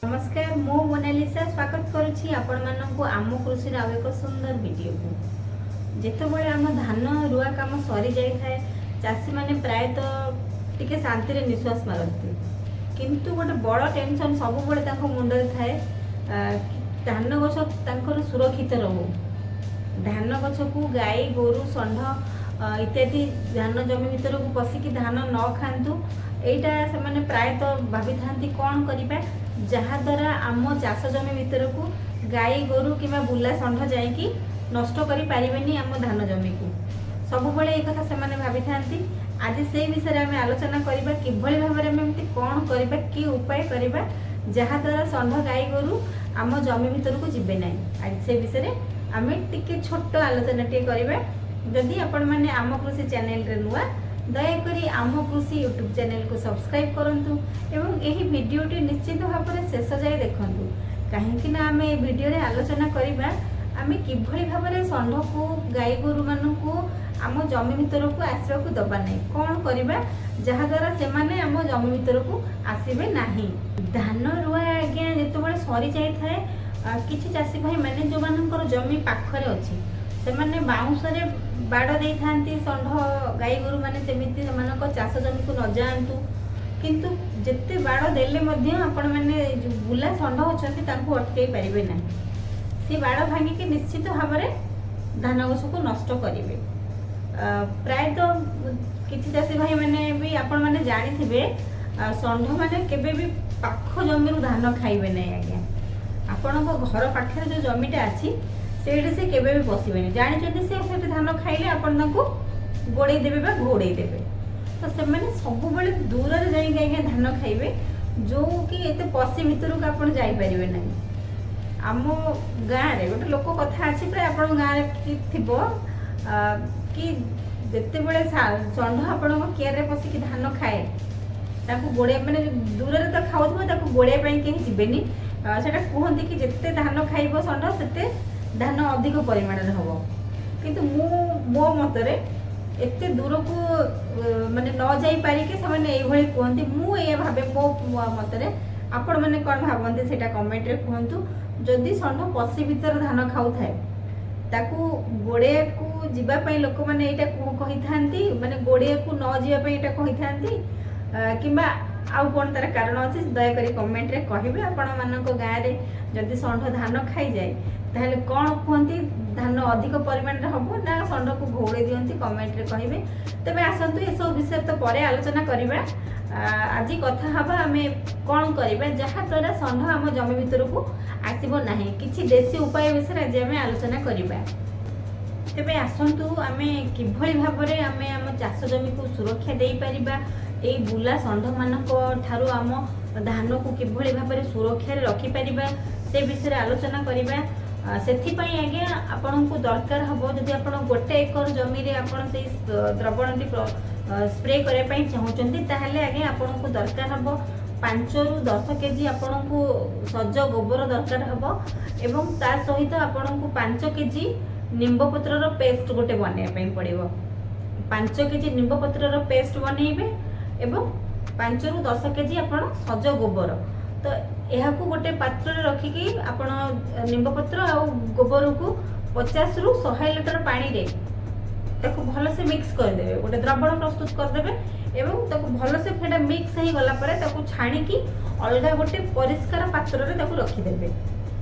ନମସ୍କାର, ମୁଁ ମୋନାଲିସା ସ୍ୱାଗତ କରୁଛି ଆପଣମାନଙ୍କୁ ଆମ କୃଷିର ଆଉ ଏକ ସୁନ୍ଦର ଭିଡ଼ିଓକୁ। ଯେତେବେଳେ ଆମ ଧାନ ରୁଆ କାମ ସରିଯାଇଥାଏ, ଚାଷୀମାନେ ପ୍ରାୟତଃ ଟିକେ ଶାନ୍ତିରେ ନିଶ୍ୱାସ ମାରନ୍ତି। କିନ୍ତୁ ଗୋଟେ ବଡ଼ ଟେନସନ୍ ସବୁବେଳେ ତାଙ୍କ ମୁଣ୍ଡରେ ଥାଏ କି ଧାନ ଗଛ ତାଙ୍କର ସୁରକ୍ଷିତ ରହୁ। ଧାନ ଗଛକୁ ଗାଈ, ଗୋରୁ, ଷଣ୍ଢ ଇତ୍ୟାଦି ଧାନ ଜମି ଭିତରକୁ ପଶିକି ଧାନ ନ ଖାଆନ୍ତୁ, ଏଇଟା ସେମାନେ ପ୍ରାୟତଃ ଭାବିଥାନ୍ତି, କ'ଣ କରିବା ଯାହାଦ୍ୱାରା ଆମ ଚାଷ ଜମି ଭିତରକୁ ଗାଈ, ଗୋରୁ କିମ୍ବା ବୁଲା ଷଣ୍ଢ ଯାଇକି ନଷ୍ଟ କରିପାରିବେନି ଆମ ଧାନ ଜମିକୁ। ସବୁବେଳେ ଏଇ କଥା ସେମାନେ ଭାବିଥାନ୍ତି। ଆଜି ସେଇ ବିଷୟରେ ଆମେ ଆଲୋଚନା କରିବା, କିଭଳି ଭାବରେ ଆମେ ଏମିତି କ'ଣ କରିବା, କି ଉପାୟ କରିବା, ଯାହାଦ୍ୱାରା ଷଣ୍ଢ, ଗାଈ, ଗୋରୁ ଆମ ଜମି ଭିତରକୁ ଯିବେ ନାହିଁ। ଆଜି ସେ ବିଷୟରେ ଆମେ ଟିକେ ଛୋଟ ଆଲୋଚନାଟିଏ କରିବା। ଯଦି ଆପଣମାନେ ଆମ କୃଷି ଚ୍ୟାନେଲରେ ନୂଆ, ଦୟାକରି ଆମ କୃଷି ୟୁଟ୍ୟୁବ୍ ଚ୍ୟାନେଲକୁ ସବସ୍କ୍ରାଇବ୍ କରନ୍ତୁ ଏବଂ ଏହି ଭିଡ଼ିଓଟି ନିଶ୍ଚିତ ଭାବରେ ଶେଷ ଯାଏ ଦେଖନ୍ତୁ, କାହିଁକି ନା ଆମେ ଏ ଭିଡ଼ିଓରେ ଆଲୋଚନା କରିବା ଆମେ କିଭଳି ଭାବରେ ଷଣ୍ଢକୁ, ଗାଈ ଗୋରୁମାନଙ୍କୁ ଆମ ଜମି ଭିତରକୁ ଆସିବାକୁ ଦେବା ନାହିଁ, କ'ଣ କରିବା ଯାହାଦ୍ୱାରା ସେମାନେ ଆମ ଜମି ଭିତରକୁ ଆସିବେ ନାହିଁ। ଧାନ ରୁଆ ଆଜ୍ଞା ଯେତେବେଳେ ସରିଯାଇଥାଏ, କିଛି ଚାଷୀ ଭାଇମାନେ, ଯେଉଁମାନଙ୍କର ଜମି ପାଖରେ ଅଛି, ସେମାନେ ବାଉଁଶରେ ବାଡ଼ ଦେଇଥାନ୍ତି, ଷଣ୍ଢ, ଗାଈ ଗୋରୁମାନେ ଯେମିତି ସେମାନଙ୍କ ଚାଷ ଜମିକୁ ନ ଯାଆନ୍ତୁ। କିନ୍ତୁ ଯେତେ ବାଡ଼ ଦେଲେ ମଧ୍ୟ ଆପଣମାନେ ଯେଉଁ ବୁଲା ଷଣ୍ଢ ଅଛନ୍ତି, ତାଙ୍କୁ ଅଟକେଇ ପାରିବେ ନାହିଁ। ସେ ବାଡ଼ ଭାଙ୍ଗିକି ନିଶ୍ଚିତ ଭାବରେ ଧାନ ଗଛକୁ ନଷ୍ଟ କରିବେ। ପ୍ରାୟତଃ କିଛି ଚାଷୀ ଭାଇମାନେ ବି ଆପଣମାନେ ଜାଣିଥିବେ, ଷଣ୍ଢମାନେ କେବେ ବି ପାଖ ଜମିରୁ ଧାନ ଖାଇବେ ନାହିଁ ଆଜ୍ଞା। ଆପଣଙ୍କ ଘର ପାଖରେ ଯେଉଁ ଜମିଟା ଅଛି, ସେଇଠି ସେ କେବେ ବି ପଶିବେନି। ଜାଣିଛନ୍ତି ସେ ସେଠି ଧାନ ଖାଇଲେ ଆପଣ ତାଙ୍କୁ ଗୋଡ଼େଇ ଦେବେ ବା ଘୋଡ଼େଇ ଦେବେ। ତ ସେମାନେ ସବୁବେଳେ ଦୂରରେ ଯାଇକି ଆଜ୍ଞା ଧାନ ଖାଇବେ, ଯେଉଁ କି ଏତେ ପଶି ଭିତରକୁ ଆପଣ ଯାଇପାରିବେ ନାହିଁ। ଆମ ଗାଁରେ ଗୋଟେ ଲୋକ କଥା ଅଛି, ପ୍ରାୟ ଆପଣଙ୍କ ଗାଁରେ କି ଥିବ କି ଯେତେବେଳେ ଷଣ୍ଢ ଆପଣଙ୍କ କିଆରରେ ପଶିକି ଧାନ ଖାଏ, ତାକୁ ଗୋଡ଼େଇ, ମାନେ ଦୂରରେ ତ ଖାଉଥିବ, ତାକୁ ଗୋଡ଼େଇବା ପାଇଁ କେହି ଯିବେନି। ସେଇଟା କୁହନ୍ତି କି ଯେତେ ଧାନ ଖାଇବ ଷଣ୍ଢ, ସେତେ ଧାନ ଅଧିକ ପରିମାଣରେ ହବ। କିନ୍ତୁ ମୁଁ ମୋ ମତରେ ଏତେ ଦୂରକୁ ମାନେ ନ ଯାଇପାରିକି ସେମାନେ ଏଇଭଳି କୁହନ୍ତି, ମୁଁ ଏଇଆ ଭାବେ ମୋ ମୋ ମତରେ। ଆପଣମାନେ କ'ଣ ଭାବନ୍ତି, ସେଇଟା କମେଣ୍ଟରେ କୁହନ୍ତୁ। ଯଦି ଷଣ୍ଢ ପଶି ଭିତରେ ଧାନ ଖାଉଥାଏ, ତାକୁ ଗୋଡ଼େଇବାକୁ ଯିବା ପାଇଁ ଲୋକମାନେ ଏଇଟା କହିଥାନ୍ତି, ମାନେ ଗୋଡ଼େଇବାକୁ ନ ଯିବା ପାଇଁ ଏଇଟା କହିଥାନ୍ତି, କିମ୍ବା ଆଉ କ'ଣ ତାର କାରଣ ଅଛି, ଦୟାକରି କମେଣ୍ଟରେ କହିବେ। ଆପଣମାନଙ୍କ ଗାଁରେ ଯଦି ଷଣ୍ଢ ଧାନ ଖାଇଯାଏ, ତାହେଲେ କ'ଣ କୁହନ୍ତି? ଧାନ ଅଧିକ ପରିମାଣରେ ହବ ନା ଷଣ୍ଢକୁ ଘଉଡ଼େଇ ଦିଅନ୍ତି? କମେଣ୍ଟରେ କହିବେ। ତେବେ ଆସନ୍ତୁ, ଏସବୁ ବିଷୟରେ ତ ପରେ ଆଲୋଚନା କରିବା। ଆଜି କଥା ହବା ଆମେ କ'ଣ କରିବା ଯାହାଦ୍ୱାରା ଷଣ୍ଢ ଆମ ଜମି ଭିତରକୁ ଆସିବ ନାହିଁ। କିଛି ଦେଶୀ ଉପାୟ ବିଷୟରେ ଆଜି ଆମେ ଆଲୋଚନା କରିବା। ତେବେ ଆସନ୍ତୁ, ଆମେ କିଭଳି ଭାବରେ ଆମେ ଆମ ଚାଷ ଜମିକୁ ସୁରକ୍ଷା ଦେଇପାରିବା, ଏଇ ବୁଲା ଷଣ୍ଢମାନଙ୍କ ଠାରୁ ଆମ ଧାନକୁ କିଭଳି ଭାବରେ ସୁରକ୍ଷାରେ ରଖିପାରିବା, ସେ ବିଷୟରେ ଆଲୋଚନା କରିବା। ସେଥିପାଇଁ ଆଜ୍ଞା ଆପଣଙ୍କୁ ଦରକାର ହବ, ଯଦି ଆପଣ 1 ଏକର ଜମିରେ ଆପଣ ସେଇ ଦ୍ରବଣଟି ସ୍ପ୍ରେ କରିବା ପାଇଁ ଚାହୁଁଛନ୍ତି, ତାହେଲେ ଆଜ୍ଞା ଆପଣଙ୍କୁ ଦରକାର ହବ 5ରୁ 10 କେଜି ଆପଣଙ୍କୁ ସଜ ଗୋବର ଦରକାର ହବ ଏବଂ ତା ସହିତ ଆପଣଙ୍କୁ 5 କେଜି ନିମ୍ବ ପତ୍ରର ପେଷ୍ଟ ଗୋଟେ ବନେଇବା ପାଇଁ ପଡ଼ିବ। 5 କେଜି ନିମ୍ବ ପତ୍ରର ପେଷ୍ଟ ବନେଇବେ ଏବଂ 5ରୁ 10 କେଜି ଆପଣ ସଜ ଗୋବର। ତ ଏହାକୁ ଗୋଟେ ପାତ୍ରରେ ରଖିକି ଆପଣ ନିମ୍ବ ପତ୍ର ଆଉ ଗୋବରକୁ 50ରୁ 100 ଲିଟର ପାଣିରେ ତାକୁ ଭଲସେ ମିକ୍ସ କରିଦେବେ, ଗୋଟେ ଦ୍ରବଣ ପ୍ରସ୍ତୁତ କରିଦେବେ ଏବଂ ତାକୁ ଭଲସେ ସେଇଟା ମିକ୍ସ ହେଇଗଲା ପରେ ତାକୁ ଛାଣିକି ଅଲଗା ଗୋଟେ ପରିଷ୍କାର ପାତ୍ରରେ ତାକୁ ରଖିଦେବେ।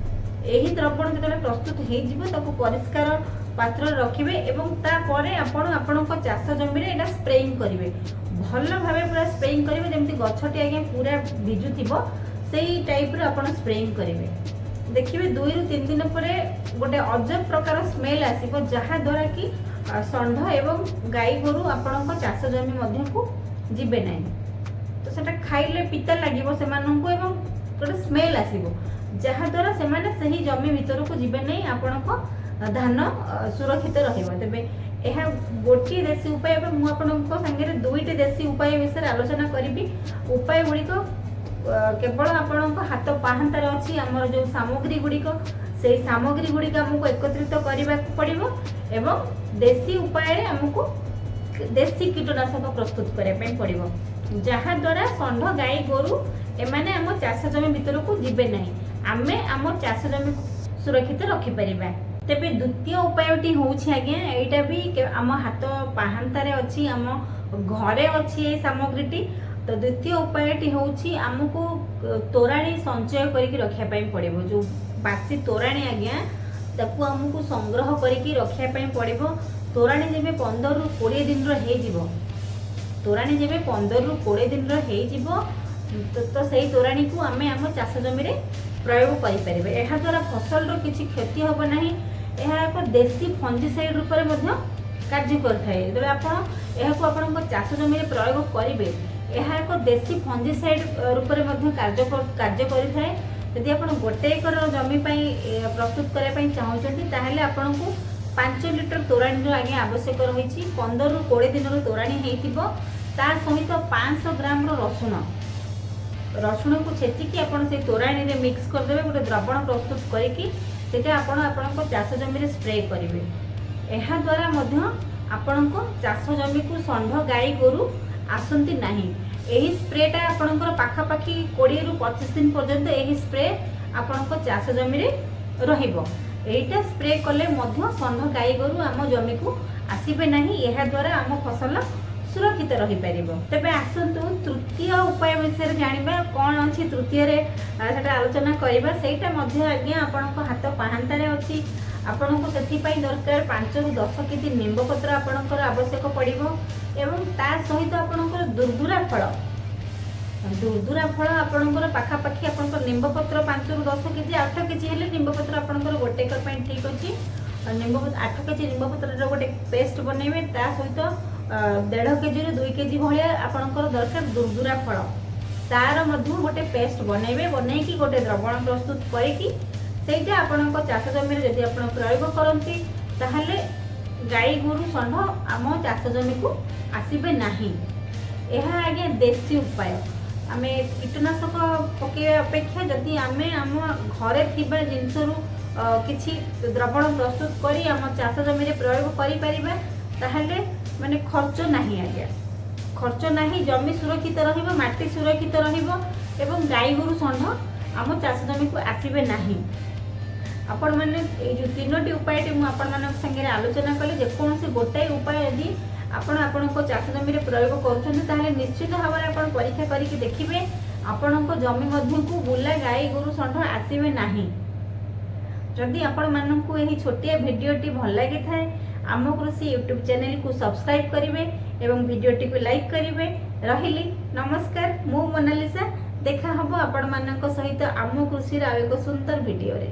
ଏହି ଦ୍ରବଣ ଯେତେବେଳେ ପ୍ରସ୍ତୁତ ହେଇଯିବ, ତାକୁ ପରିଷ୍କାର ପାତ୍ରରେ ରଖିବେ ଏବଂ ତାପରେ ଆପଣ ଆପଣଙ୍କ ଚାଷ ଜମିରେ ଏଇଟା ସ୍ପ୍ରେଇଂ କରିବେ। ଭଲ ଭାବେ ପୁରା ସ୍ପ୍ରେଇଂ କରିବେ, ଯେମିତି ଗଛଟି ଆଜ୍ଞା ପୁରା ଭିଜୁଥିବ, ସେଇ ଟାଇପ୍ର ଆପଣ ସ୍ପ୍ରେଇଂ କରିବେ। ଦେଖିବେ, 2ରୁ 3 ଦିନ ପରେ ଗୋଟେ ଅଜବ ପ୍ରକାର ସ୍ମେଲ୍ ଆସିବ, ଯାହାଦ୍ୱାରା କି ଷଣ୍ଢ ଏବଂ ଗାଈ ଗୋରୁ ଆପଣଙ୍କ ଚାଷ ଜମି ମଧ୍ୟକୁ ଯିବେ ନାହିଁ। ତ ସେଟା ଖାଇଲେ ପିତା ଲାଗିବ ସେମାନଙ୍କୁ ଏବଂ ଗୋଟେ ସ୍ମେଲ୍ ଆସିବ, ଯାହାଦ୍ୱାରା ସେମାନେ ସେହି ଜମି ଭିତରକୁ ଯିବେ ନାହିଁ, ଆପଣଙ୍କ ଧାନ ସୁରକ୍ଷିତ ରହିବ। ତେବେ ଏହା ଗୋଟିଏ ଦେଶୀ ଉପାୟ। ଏବଂ ମୁଁ ଆପଣଙ୍କ ସାଙ୍ଗରେ ଦୁଇଟି ଦେଶୀ ଉପାୟ ବିଷୟରେ ଆଲୋଚନା କରିବି। ଉପାୟ ଗୁଡ଼ିକ କେବଳ ଆପଣଙ୍କ ହାତ ପାହାନ୍ତାରେ ଅଛି। ଆମର ଯେଉଁ ସାମଗ୍ରୀ ଗୁଡ଼ିକ, ସେଇ ସାମଗ୍ରୀ ଗୁଡ଼ିକ ଆମକୁ ଏକତ୍ରିତ କରିବାକୁ ପଡ଼ିବ ଏବଂ ଦେଶୀ ଉପାୟରେ ଆମକୁ ଦେଶୀ କୀଟନାଶକ ପ୍ରସ୍ତୁତ କରିବା ପାଇଁ ପଡ଼ିବ, ଯାହାଦ୍ୱାରା ଷଣ୍ଢ, ଗାଈ, ଗୋରୁ ଏମାନେ ଆମ ଚାଷ ଜମି ଭିତରକୁ ଯିବେ ନାହିଁ। ଆମେ ଆମ ଚାଷ ଜମିକୁ ସୁରକ୍ଷିତ ରଖିପାରିବା। ତେବେ ଦ୍ୱିତୀୟ ଉପାୟଟି ହେଉଛି ଆଜ୍ଞା, ଏଇଟା ବି ଆମ ହାତ ପାହାନ୍ତାରେ ଅଛି, ଆମ ଘରେ ଅଛି ଏଇ ସାମଗ୍ରୀଟି। ତ ଦ୍ୱିତୀୟ ଉପାୟଟି ହେଉଛି ଆମକୁ ତୋରାଣୀ ସଞ୍ଚୟ କରିକି ରଖିବା ପାଇଁ ପଡ଼ିବ। ଯୋଉ ବାସି ତୋରାଣୀ ଆଜ୍ଞା, ତାକୁ ଆମକୁ ସଂଗ୍ରହ କରିକି ରଖିବା ପାଇଁ ପଡ଼ିବ। ତୋରାଣୀ ଯେବେ 15ରୁ 20 ଦିନର ହେଇଯିବ, ତୋରାଣୀ ଯେବେ 15ରୁ 20 ଦିନର ହେଇଯିବ, ତ ସେଇ ତୋରାଣୀକୁ ଆମେ ଆମ ଚାଷ ଜମିରେ ପ୍ରୟୋଗ କରିପାରିବେ। ଏହାଦ୍ୱାରା ଫସଲର କିଛି କ୍ଷତି ହେବ ନାହିଁ। ଏହା ଏକ ଦେଶୀ ଫଞ୍ଜିସାଇଡ୍ ରୂପରେ ମଧ୍ୟ କାର୍ଯ୍ୟ କରିଥାଏ। ଯେତେବେଳେ ଆପଣ ଏହାକୁ ଆପଣଙ୍କ ଚାଷ ଜମିରେ ପ୍ରୟୋଗ କରିବେ, ଏହା ଏକ ଦେଶୀ ଫଞ୍ଜିସାଇଡ୍ ରୂପରେ ମଧ୍ୟ କାର୍ଯ୍ୟ କରିଥାଏ। ଯଦି ଆପଣ ଗୋଟେ ଏକର ଜମି ପାଇଁ ପ୍ରସ୍ତୁତ କରିବା ପାଇଁ ଚାହୁଁଛନ୍ତି, ତାହେଲେ ଆପଣଙ୍କୁ 5 ଲିଟର ତୋରାଣୀର ଆଜ୍ଞା ଆବଶ୍ୟକ ରହିଛି। 15ରୁ 20 ଦିନର ତୋରାଣୀ ହେଇଥିବ। ତା ସହିତ 500 ଗ୍ରାମର ରସୁଣକୁ ଛେଚିକି ଆପଣ ସେଇ ତୋରାଣୀରେ ମିକ୍ସ କରିଦେବେ। ଗୋଟେ ଦ୍ରବଣ ପ୍ରସ୍ତୁତ କରିକି ସେଇଟା ଆପଣ ଆପଣଙ୍କ ଚାଷ ଜମିରେ ସ୍ପ୍ରେ କରିବେ। ଏହାଦ୍ୱାରା ମଧ୍ୟ ଆପଣଙ୍କ ଚାଷ ଜମିକୁ ଷଣ୍ଢ, ଗାଈ ଗୋରୁ ଆସନ୍ତି ନାହିଁ। ଏହି ସ୍ପ୍ରେଟା ଆପଣଙ୍କର ପାଖାପାଖି 20ରୁ 25 ଦିନ ପର୍ଯ୍ୟନ୍ତ ଏହି ସ୍ପ୍ରେ ଆପଣଙ୍କ ଚାଷ ଜମିରେ ରହିବ। ଏଇଟା ସ୍ପ୍ରେ କଲେ ମଧ୍ୟ ଷଣ୍ଢ, ଗାଈ ଗୋରୁ ଆମ ଜମିକୁ ଆସିବେ ନାହିଁ। ଏହାଦ୍ୱାରା ଆମ ଫସଲ ସୁରକ୍ଷିତ ରହିପାରିବ। ତେବେ ଆସନ୍ତୁ ତୃତୀୟ ଉପାୟ ବିଷୟରେ ଜାଣିବା। କ'ଣ ଅଛି ତୃତୀୟରେ, ସେଟା ଆଲୋଚନା କରିବା। ସେଇଟା ମଧ୍ୟ ଆଜ୍ଞା ଆପଣଙ୍କ ହାତ ପାହାନ୍ତାରେ ଅଛି। ଆପଣଙ୍କୁ ସେଥିପାଇଁ ଦରକାର 5ରୁ 10 କେଜି ନିମ୍ବ ପତ୍ର ଆପଣଙ୍କର ଆବଶ୍ୟକ ପଡ଼ିବ ଏବଂ ତା ସହିତ ଆପଣଙ୍କର ଦୁର୍ଦୁରା ଫଳ। ଦୁର୍ଦୁରା ଫଳ ଆପଣଙ୍କର ପାଖାପାଖି ଆପଣଙ୍କର ନିମ୍ବ ପତ୍ର 5ରୁ 10 କେଜି, 8 କେଜି ହେଲେ ନିମ୍ବ ପତ୍ର ଆପଣଙ୍କର ଗୋଟେ ଏକର ପାଇଁ ଠିକ୍ ଅଛି। ଆଉ ନିମ୍ବ 8 କେଜି ନିମ୍ବ ପତ୍ରର ଗୋଟେ ପେଷ୍ଟ ବନେଇବେ। ତା ସହିତ 1.5 କେଜିରୁ 2 କେଜି ଭଳିଆ ଆପଣଙ୍କର ଦରକାର ଦୁର୍ଦୁରା ଫଳ, ତାର ମଧ୍ୟ ଗୋଟେ ପେଷ୍ଟ ବନେଇବେ। ବନେଇକି ଗୋଟେ ଦ୍ରବଣ ପ୍ରସ୍ତୁତ କରିକି ସେଇଟା ଆପଣଙ୍କ ଚାଷ ଜମିରେ ଯଦି ଆପଣ ପ୍ରୟୋଗ କରନ୍ତି, ତାହେଲେ ଗାଈ ଗୋରୁ ଷଣ୍ଢ ଆମ ଚାଷ ଜମିକୁ ଆସିବେ ନାହିଁ। ଏହା ଆଜ୍ଞା ଦେଶୀ ଉପାୟ। ଆମେ କୀଟନାଶକ ପକେଇବା ଅପେକ୍ଷା ଯଦି ଆମେ ଆମ ଘରେ ଥିବା ଜିନିଷରୁ କିଛି ଦ୍ରବଣ ପ୍ରସ୍ତୁତ କରି ଆମ ଚାଷ ଜମିରେ ପ୍ରୟୋଗ କରିପାରିବା, ତାହେଲେ ମାନେ ଖର୍ଚ୍ଚ ନାହିଁ ଆଜ୍ଞା, ଖର୍ଚ୍ଚ ନାହିଁ। ଜମି ସୁରକ୍ଷିତ ରହିବ, ମାଟି ସୁରକ୍ଷିତ ରହିବ ଏବଂ ଗାଈ ଗୋରୁ ଷଣ୍ଢ ଆମ ଚାଷ ଜମିକୁ ଆସିବେ ନାହିଁ। ଆପଣମାନେ ଏଇ ଯେଉଁ ତିନୋଟି ଉପାୟଟି ମୁଁ ଆପଣମାନଙ୍କ ସାଙ୍ଗରେ ଆଲୋଚନା କଲି, ଯେକୌଣସି ଗୋଟାଏ ଉପାୟ ଯଦି ଆପଣ ଆପଣଙ୍କ ଚାଷ ଜମିରେ ପ୍ରୟୋଗ କରୁଛନ୍ତି, ତାହେଲେ ନିଶ୍ଚିତ ଭାବରେ ଆପଣ ପରୀକ୍ଷା କରିକି ଦେଖିବେ, ଆପଣଙ୍କ ଜମି ମଧ୍ୟକୁ ବୁଲା ଗାଈ ଗୋରୁ ଷଣ୍ଢ ଆସିବେ ନାହିଁ। ଯଦି ଆପଣମାନଙ୍କୁ ଏହି ଛୋଟିଆ ଭିଡ଼ିଓଟି ଭଲ ଲାଗିଥାଏ, ଆମ କୃଷି ୟୁଟ୍ୟୁବ୍ ଚ୍ୟାନେଲକୁ ସବସ୍କ୍ରାଇବ୍ କରିବେ ଏବଂ ଭିଡ଼ିଓଟିକୁ ଲାଇକ୍ କରିବେ। ରହିଲି, ନମସ୍କାର। ମୁଁ ମୋନାଲିସା। ଦେଖା ହେବ ଆପଣମାନଙ୍କ ସହିତ ଆମ କୃଷିର ଆଉ ଏକ ସୁନ୍ଦର ଭିଡ଼ିଓରେ।